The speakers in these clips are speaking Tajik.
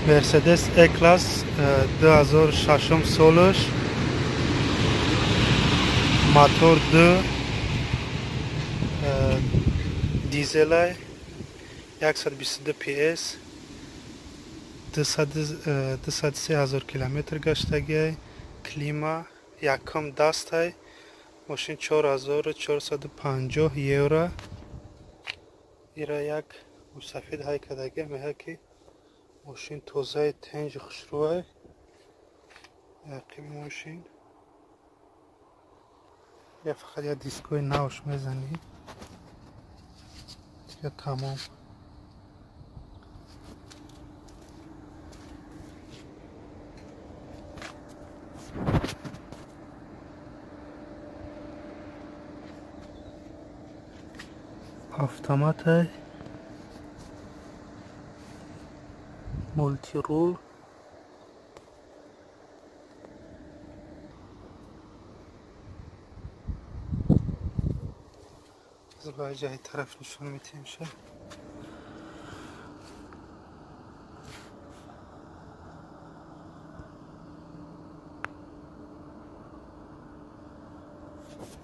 Mercedes E-Class 2006 солаш, мотор 2, дизелай, 122 PS, 203 ҳазор километр гаштагиай, клима, якум дастай, мошин 4450 евро. Ира як мусафид ҳай кардагиа, меҳа ки мошин тозаи тенҷи хушрӯай. Яқиби мошин я фақат як дискои навш мезанӣ, я тамом. Автоматай, мултирул, ҷаҳи тараф нишон метиҳем ша.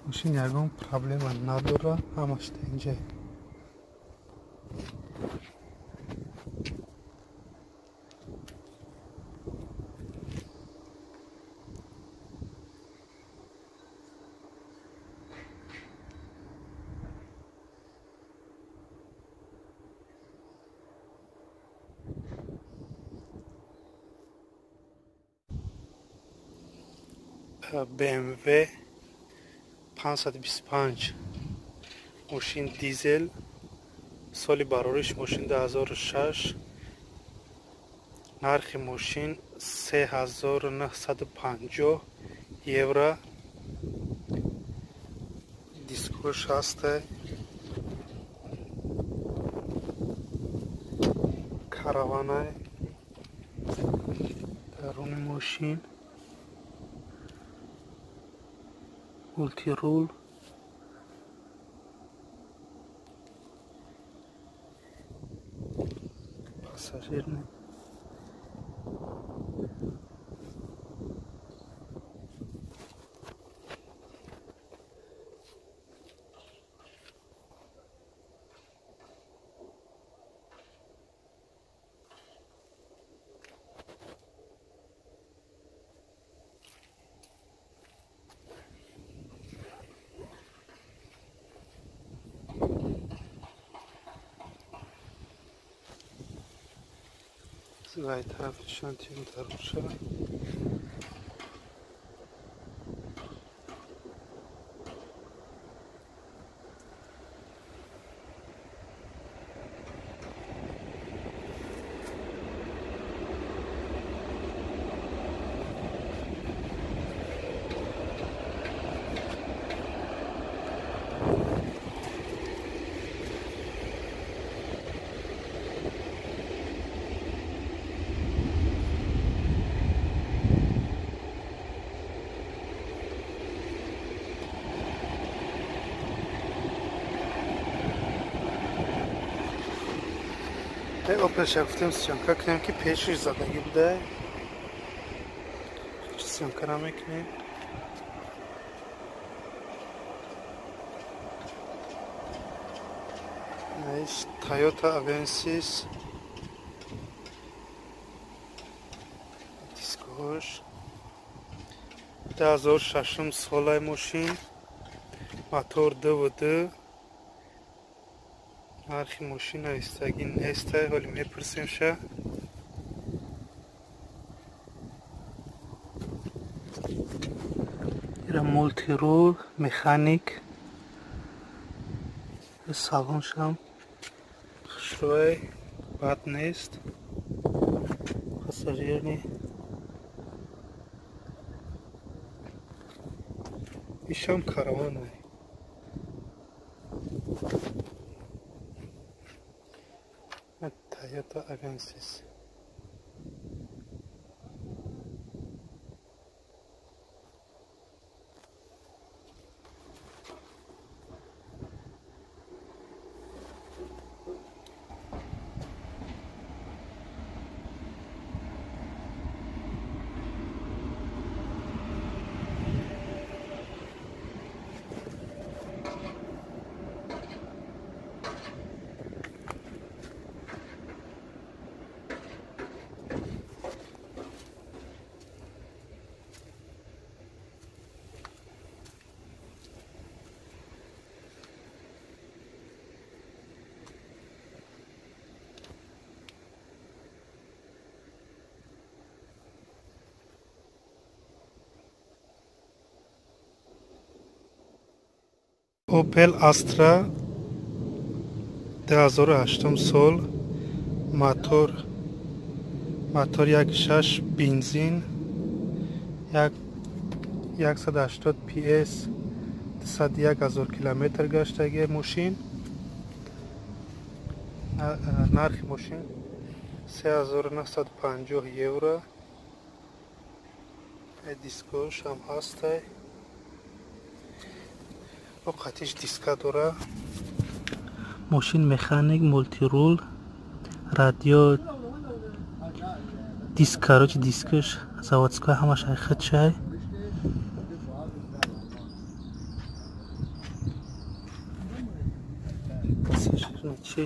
Мошин ягон проблема надора, ҳамаш инҷа. BMW 525, мошин дизел, соли барориш мошин 2006, нархи мошин 3950 евро, дискош ҳастай, караванай даруни мошин, мултирул, пассажирный. Ай тараф нишон тиҳем даруша. Опелша гуфтем съёмка кунем, ки пешиш задагӣ буда, съёмка намекунем. Toyota Avensis, дискош, 2006 солаи мошин, мотор 2.2, нархи мошина истагӣ нестай, ҳоли мепурсем ша. Ира мултирул, механик, салоншам хушрӯй, бад нест, пассажирни. Ишам караванай. Toyota Avensis. Opel Astra 2008 сол, мотор 1.6 бензин, 180 PS, 201 ҳазор километр гаштаги мошин. Нархи мошин 3950 евро. Дискош ҳам ҳастай. Бо қатиш диска дора. Мошин механик, мултирул, радио, диск, короче, дискаш заводской, ҳамаш айхатшай. Чи?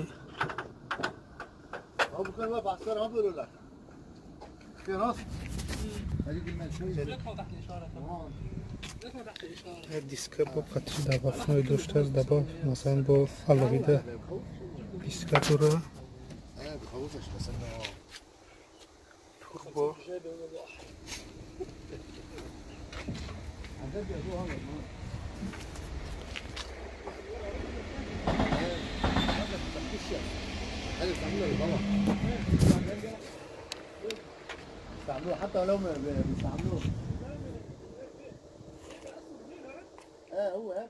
Диска бо қатиш добавкаҳое доштааст, добав масалан бо алоҳида диска дора. Турбо. حتى لو بيستعملوه. هو.